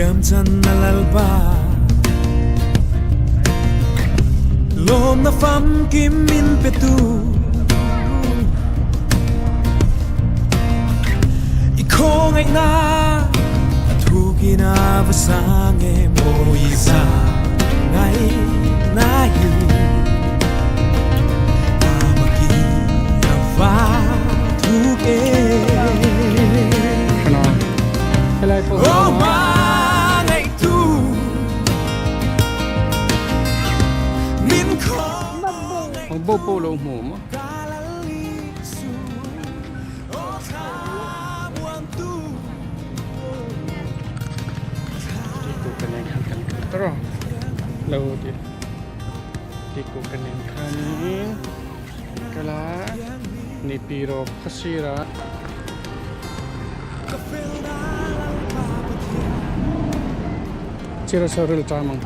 Thiamchanna Lalpa Lawmna famkim min petu I khawngaihna a thukin a va sang em Aw i zahngaihna hi a maki a va thuk em Aw hmangaihtu min khawngaih Bo pawh lo hmu maw? Lo ti ti ku ka nen khanin kal a ni pi rawk kha sir a. Chira saw ril tam ang.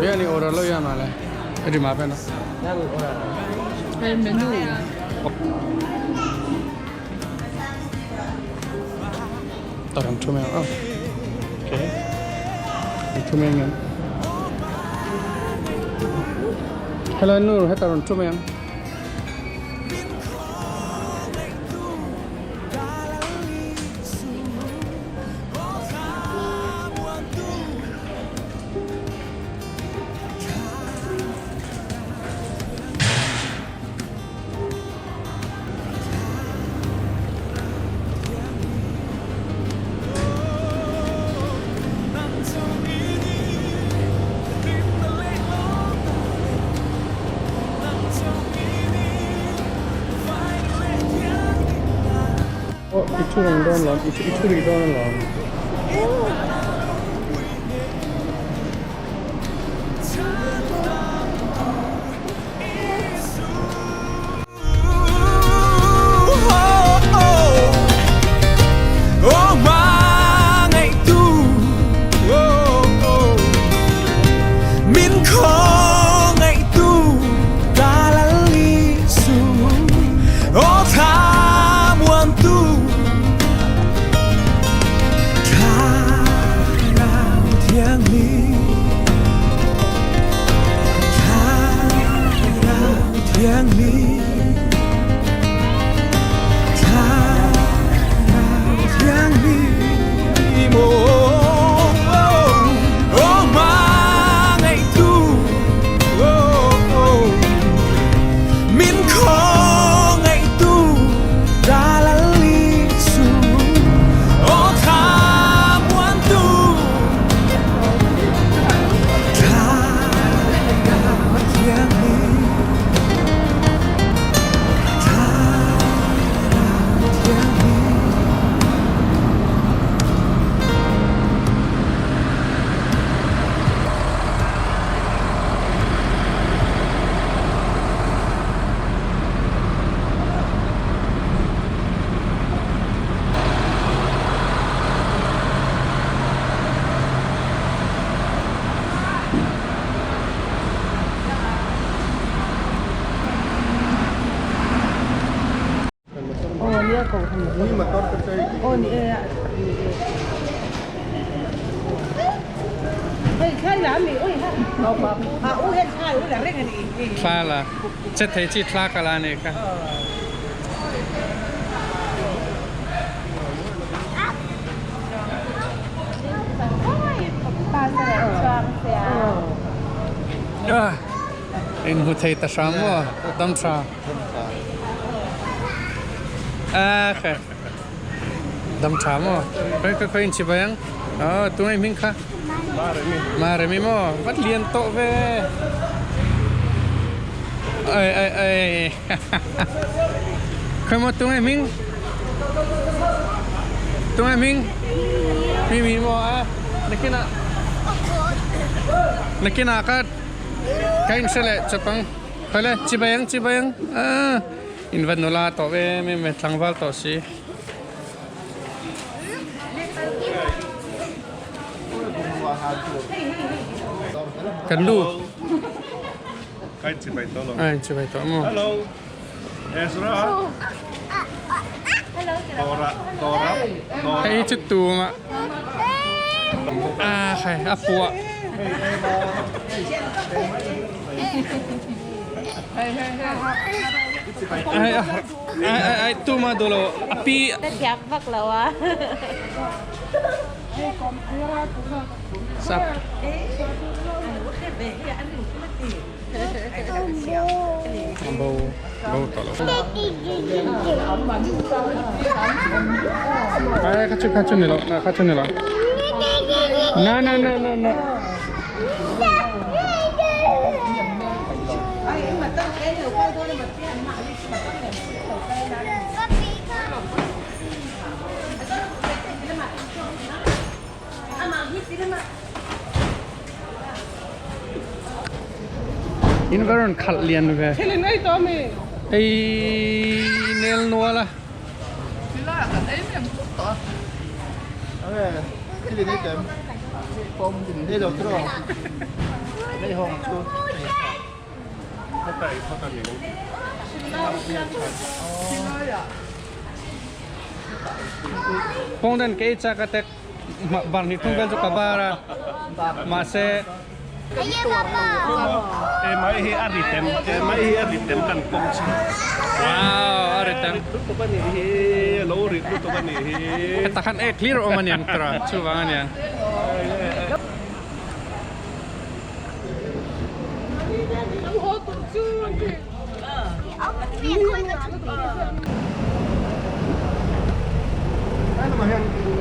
Biani order lo ya male. Ri ma pe no. Menu. Taran thu mai ang. Okay. Thu mai ang. Hello Nur, he taran thu mai ang. Oh, i thu reng dawn lawm, i thu rih dawn alawm. Thla la che thei chi thla ka la nih kha. In hmu thei ta hram maw dam tha. A kha dam tha maw khoi khoi khoi in chibai ang aw tungai hming kha Maremi maw vat lian tawh ve ai ai ai khoi maw tungai hming tungai hming Mimi maw a nakinah nakinah ka ka in hre leh chawp ang. Khawile chibai ang chibai ang ah in va nula tawh em em e tlangval tawh si. Kan lu. Kai chi bai to lo. Ai chi bai to mo. Hello. Ezra. Tora Tora Tora. Hei chu tu ma. A khai a pua. Ai ai ai ai tu ma do lo a pi. Ka thiam vak lo a. Sap. Bo bo to lo. Ai kha chu kha chu ni lo na kha chu ni lo. Na na na na na. In va rawn khalh lian ve. Ei nel nual a. Pawng den kei chak a tek bar ni thung vel chu ka bar a mahse E mai hi a ritem e mai hi a ritem kan pawng chi. Wow a ritem. Lutuk a nih hi lo rit lutuk a nih hi. Heta khan e clear awm a niang tura chuvang a niang.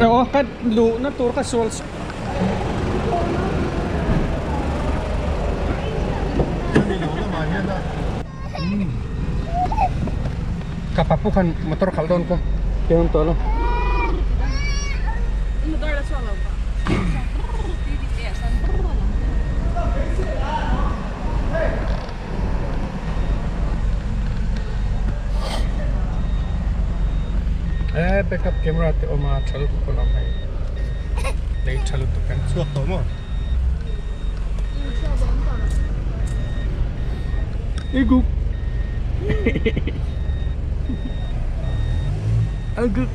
Aw ka luhna tur ka sual Ka papu khan motor khalh dawn kha tiang tawh lo. Eh backup camera te awm a tha lutuk pawh hei lei tha lutuk an chhuak tawh maw Iguk Aguk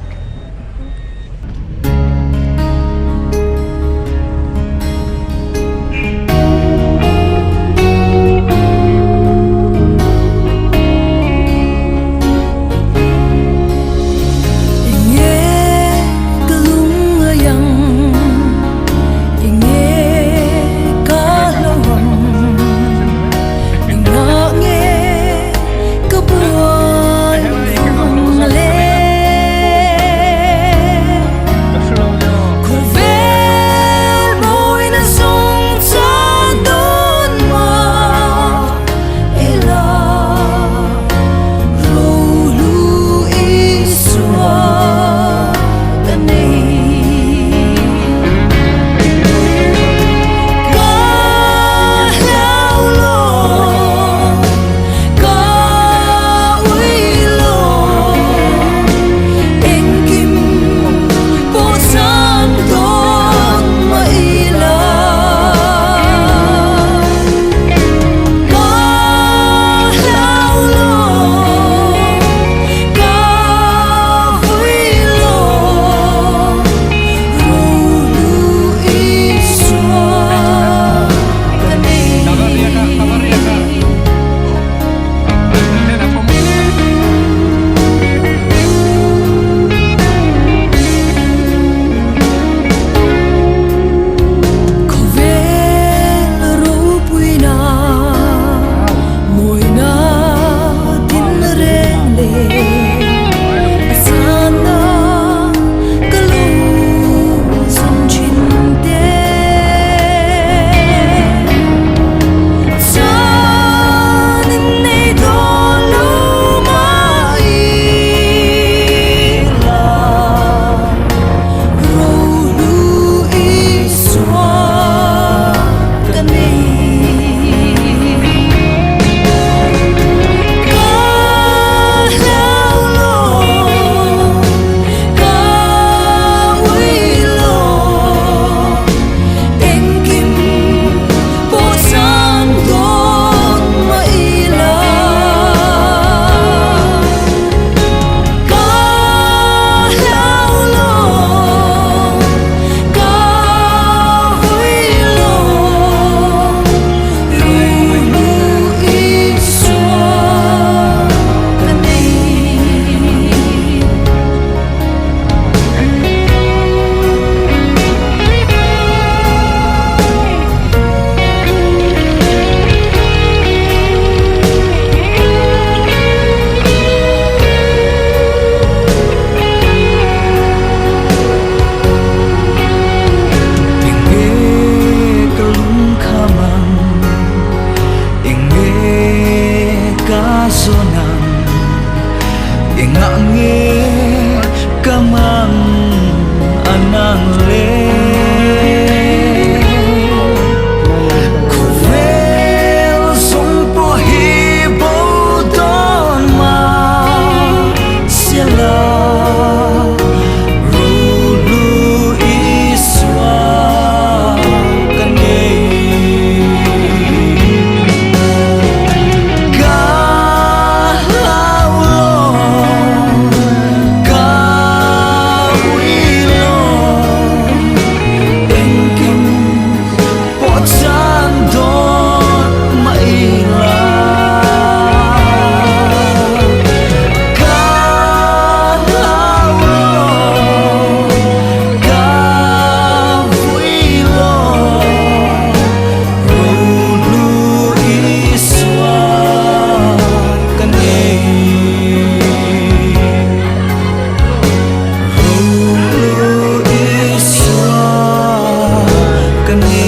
ka ni.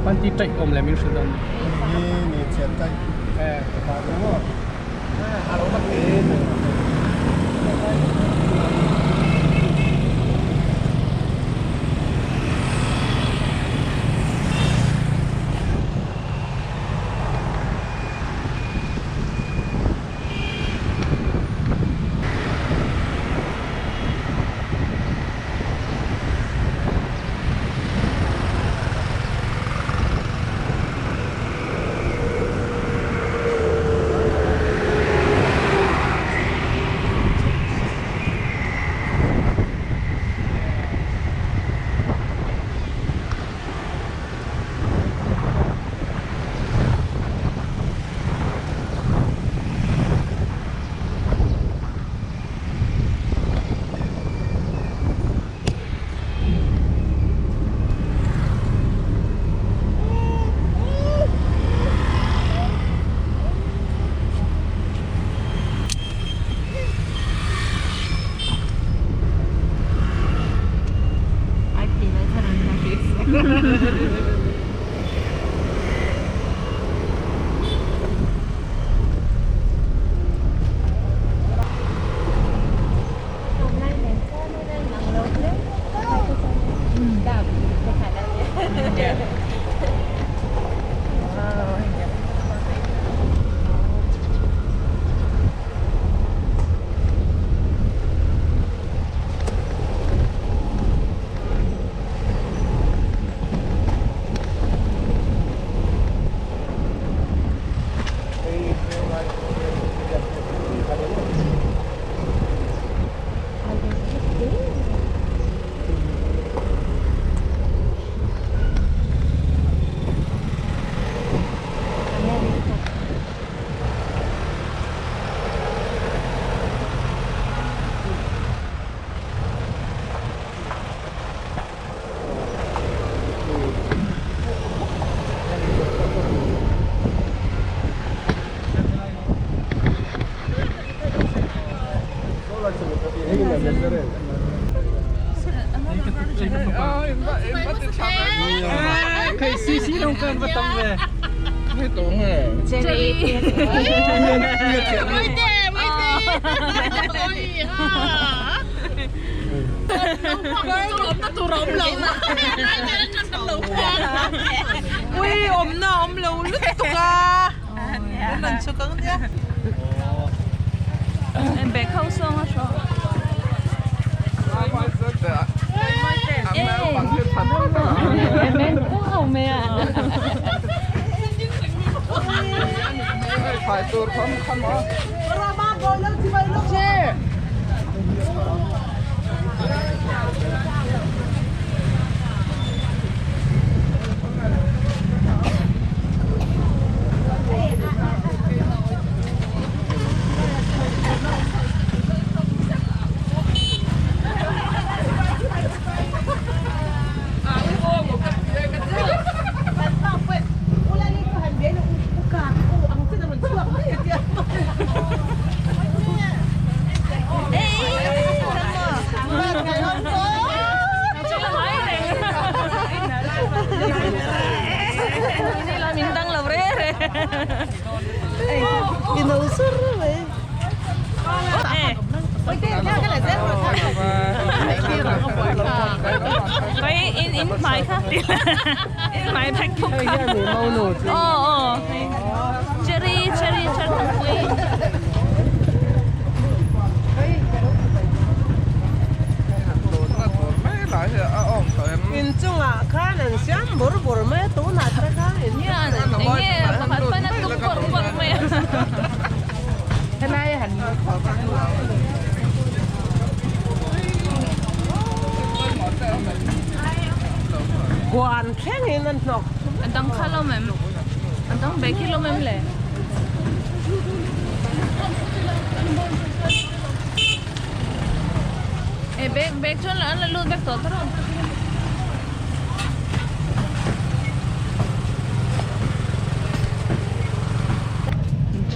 Panti taih awm leh min hrilh dawn ni.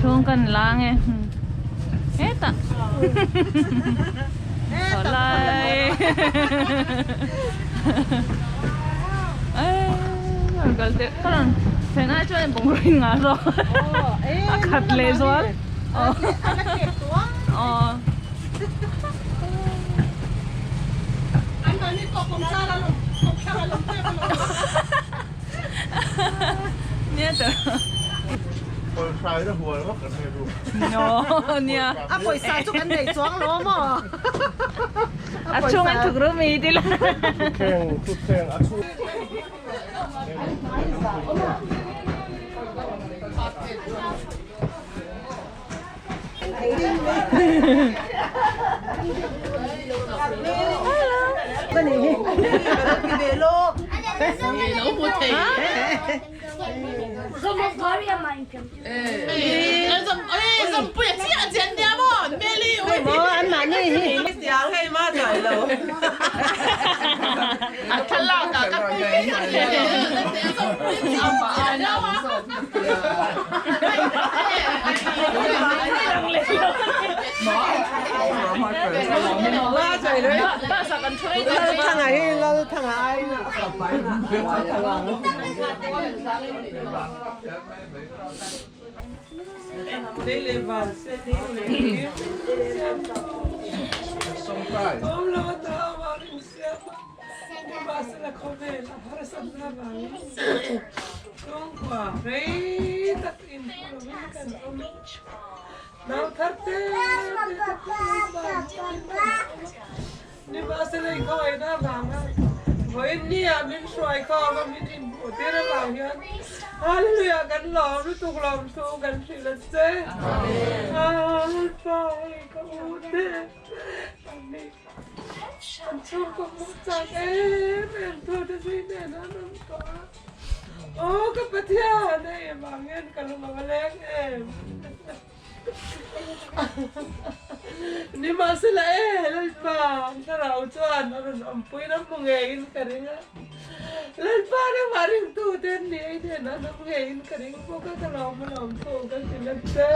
Chhung kan lang e. Hetah Tawlai Thenah chuan bungraw in ngah zawk a khat leh zual aw. A pawisa chu kan nei chuang lo maw? A chhung an thuk ru mi ti la. Nimahsela e, Lalpa, thlarau chuan a rawn awmpuiin a hmu ngeiin ka ring a. Lalpa nangmah ringtute an ni ei hnenah an awm ngeiin ka ring bawk a, ka lawm a lawm tho ka ti let che.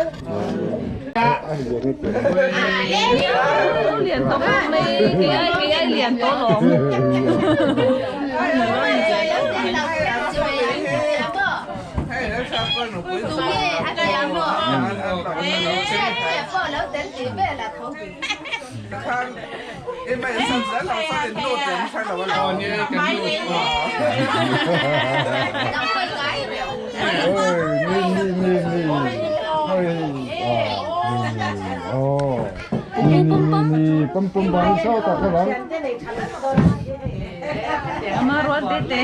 Lian tawh khawp mai, kei ai kei ai lian tawh lawm. Ama ruat te te.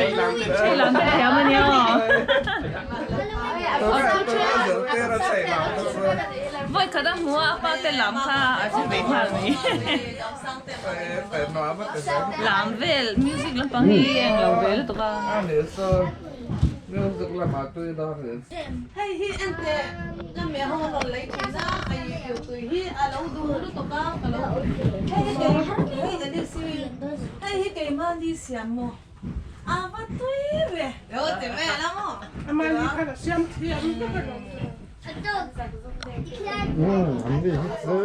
Chei lam te thiam a nia aw. Vawi khat a hmu a, a pa te lam kha a che ve nghal mai. Lam vel music lampang hi eng lo ve lutuk a. Hei hi en teh ka meh ho rawn lei thin a, a ih tui hi a lo duh lutuk a ka lo hei hi kei hei Alice hei hi keimahni siam maw a va tui ve lo ti vel a maw Umm an ni hi chu.